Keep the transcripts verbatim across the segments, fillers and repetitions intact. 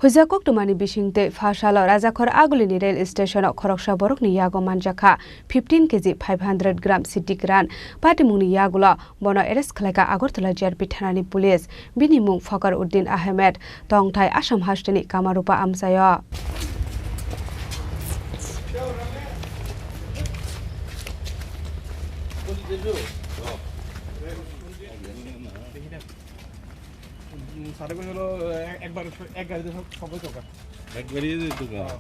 Huijak koktwmani bisingtwi pha salo Rajakhor Agulini rail station-o khoroksa borokni yago manjakha fifteen K G five hundred gram Siddhi Kiran. Patimungni yagulo bono arrest khlaikha Agartala G R P thanani police. Bini mung Fakar Uddin Ahmed, tongthai Assam hasteni Kamarupa amchaio. সাড়ে কয় হলো, এ-, একবার এক গাড়িতে সব, সবাই তো ওখানে। এক গাড়ি তো ওখানে। হ্যাঁ।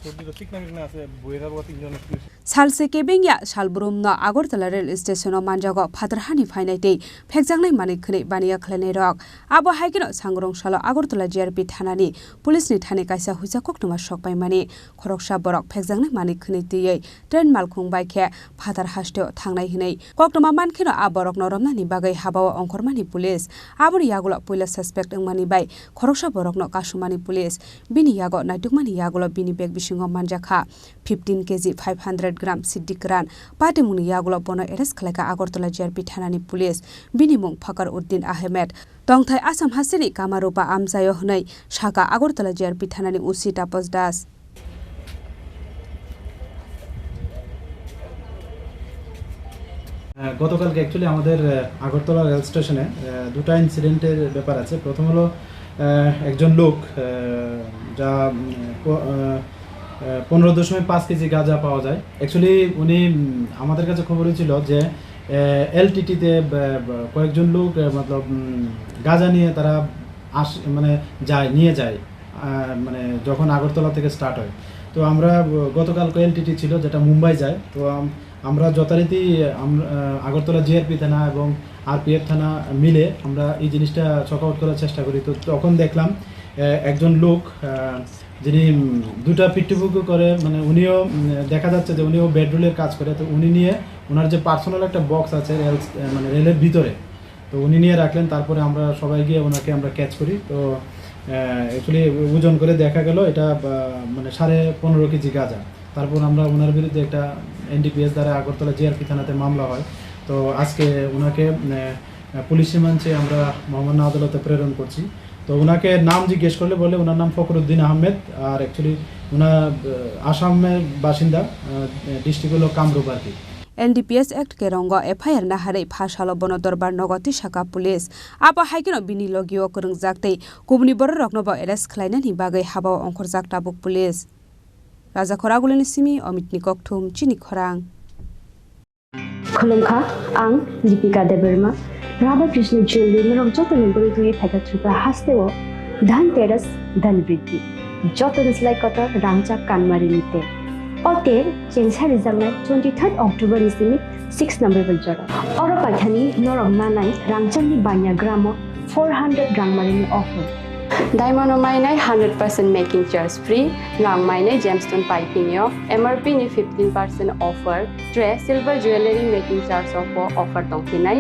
সর্দি তো ঠিক না, ঠিক না আছে, বইয়ের আবার তিনজন একটু। Salse kebengya salbrumno Agartala rail station-o manjago phatar hani phainai tei phekjaknai manwi khwnwi baniya khlainai rok. Abo hai kheno sangrong salo Agartala G R P thanani police-ni thani kaisa huijak koktwma sokpaimani. Khoroksa borok phekjaknai manwi khwnwi twiwi train malkhung bai khe phatar hasteo thangnai hwnwi koktwma man kheno a borokno romnani bagwi habao ongkhormani police. Aboni yagulo puila suspect wngmani bai khoroksa borokno kasumani police. Bini yago naitukmani yagulo bini bag bisingo manjakha fifteen K G five hundred gram Siddhi Kiran. Patimungni yagulo bono arrest khlaikha Agartala G R P thanani police. Bini mung Fakar Uddin Ahmed. Tongthai Assam hasteni Kamarupa amchaio hwnwi sakha Agartala G R P thanani O C Tapos Das. আহ, গতকালকে অ্যাকচুয়ালি আমাদের, আহ, আগরতলা রেল স্টেশনে, আহ, দুটা ইনসিডেন্টের ব্যাপার আছে। প্রথম হলো, আহ, একজন লোক, আহ, যা, উম, প-, আহ, আহ, পনেরো দশমিক পাঁচ কেজি গাঁজা পাওয়া যায়। অ্যাকচুয়ালি উনি, উম, আমাদের কাছে খবর হয়েছিল যে, আহ, এলটিটিতে ব-, ব-, কয়েকজন লোক, আহ, মতলব, উম, গাঁজা নিয়ে তারা আস-, মানে যায়, নিয়ে যায়। আহ, মানে যখন আগরতলা থেকে স্টার্ট হয়। তো আমরা, আহ, গতকালকে এলটিটি ছিল যেটা মুম্বাই যায়। তো আম-, আমরা যথারীতি আম-, আহ, আগরতলা জিআরপি থানা এবং আরপিএফ থানা মিলে আমরা এই জিনিসটা সর্ট আউট করার চেষ্টা করি। তো তখন দেখলাম, আহ, একজন লোক, আহ, যিনি, উম, দুটা পিট্টুপুকু করে, মানে উনিও, উম, দেখা যাচ্ছে যে উনিও বেডরোলের কাজ করে। তো উনি নিয়ে ওনার যে পার্সোনাল একটা বক্স আছে রেল, আহ, মানে রেলের ভিতরে, তো উনি নিয়ে রাখলেন। তারপরে আমরা সবাই গিয়ে ওনাকে আমরা ক্যাচ করি। তো, আহ, অ্যাকচুয়ালি ওজন করে দেখা গেল এটা, আহ, মানে সাড়ে পনেরো কেজি গাঁজা। তারপর আমরা ওনার বিরুদ্ধে একটা এনডিপিএস ধারা আগরতলা জিআরপি থানাতে মামলা হয়। তো আজকে ওনাকে, আহ, পুলিশ রিমান্ডে আমরা মহামান্য আদালতে প্রেরণ করছি। তো ওনাকে নাম জিজ্ঞেস করলে বলে ওনার নাম ফখরুদ্দিন আহমেদ, আর অ্যাকচুয়ালি ওনার, আহ, আসামের বাসিন্দা, আহ, ডিস্ট্রিক্ট হলো কামরূপ আর কি। N D P S Act kerongo F I R naharwi pha salo bono dorbar nogo tisaka police. Abo hai kheno bini logio kwrwngjak tei kubuni bororokno bo arrest khlainani bagwi habao ongkhorjak tabuk police. Rajakhor Agulini simi Omitni Kokthum, Chini Khorang. Khulumkha, ang Deepika Debbarma. Radha Krishna Jewelry norok jotoni bwrwi twiwi phaikha Tripura hasteo Dhanteras, Dhan Vriddhi. Jotoni slai kotor rangchak kanmari ni te. O te chengsa rijaknai twenty-third October ni simi six November jora. Oro paithani norok manai rangchak ni banya gramo four hundred rangmari ni offer. Diamond o mainai hundred percent making charge free, nwng mainai gemstone piping yo M R P ni fifteen percent offer, tre silver jewelry making charge o bo offer tongphinai,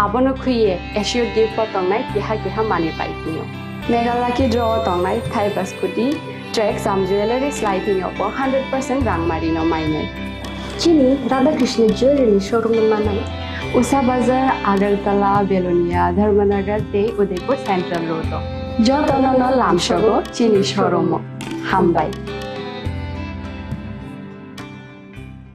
abono khwiye assured gift bo tongnai keha keha manwi piping yo. Mega Lucky Draw o tongnai thaiba scooty, tre jam jewelry slai thwngyo bo hundred percent rangmari no mainai. Chini Radha Krishna Jewelry ni showroom no manai. Usha Bazar, Agartala, Belonia, Dharmanagar tei Udaipur Central Road o. Jotono no lamsogo chini showroom o. Hambai.